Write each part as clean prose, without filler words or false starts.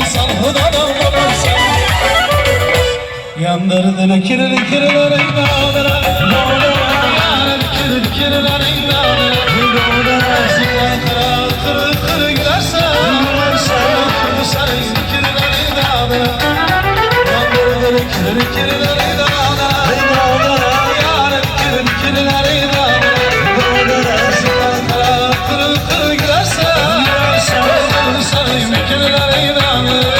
Salhıdan bolarsan. Yandırdı kirli kirlerin dağlara. Yar kirlerin dağlara. Zıpla kıra kırı kırı gülersen. Sarı kirlerin dağlara. Yandırdı kirli kirlerin dağlara. Yar kirli kirlerin dağlara. Zıpla kıra kırı kırı gülersen. Sarı kirlerin dağlara.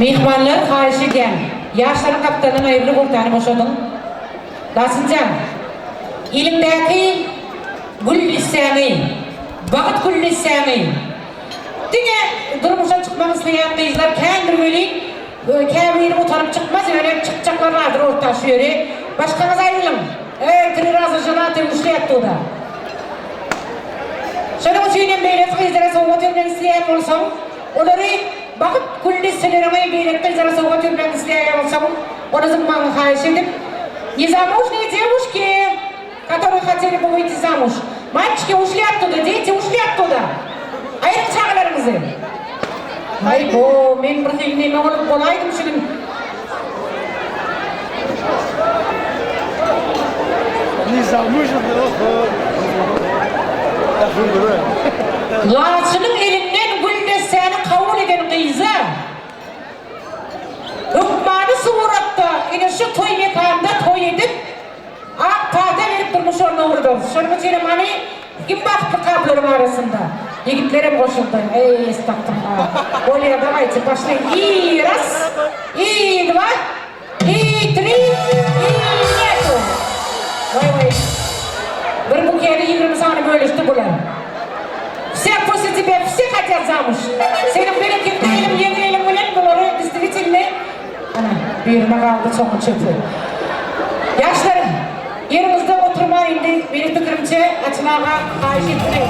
Myhmanlar haýyş edýän, ýaşlaryň gapdalyndan aýrylyp ortany boşadyň. Laçynjan, eliňdäki gül lissäňi, bagt gül lissäňi diňe durmuşa çykmak isleýän gyzlar kändir welin, käbiri utanyp çykmaz, ýöne çykjaklar bardyr orta şu ýere. Başgaňyz aýrylyň. Eý, tri raza ženatyý uşli ottuda. Şonuň üçin hem beýleki gyzlara sowgat bermek isleýän bolsaň, olary Bagyp gülli süleriňi beýleki gyzlara sowgat bermek isleýän bolsaň, ony zyňmagyňy haýyş edip, Незамужние девушки, которые хотели бы выйти замуж, мальчики ушли оттуда, дети ушли оттуда! Aýryň çagalaryňyzy! Haý-bo, men bir hili neme bolup bolaýdym şu gün. Laçynyň elinden gül dessäni kabul eden gyza hökmany suratda ine şu toý mekanda toý edip, ak pata berip durmuş orna ugradarys. Şonuň üçinem hany kim bagtly kablaryň arasynda? Ýigitlerem goşuldy. Eý, estagfurullah. Bolýa dawaýçy, başlaýyn. I ras, i dwa. I tri, i netu. Waý waý. Bir buketi 20 sany bölüşdi bular. Все после тебя все хотят zamuz. Seniň bereketli eliň ýeňil eliň bilen bulary действительно Ana, birine galdy çoňňy çöpi. Ýaşlar, ýeriňizde oturma indi meniň pikirimçe Açyl aga haýyş etdi.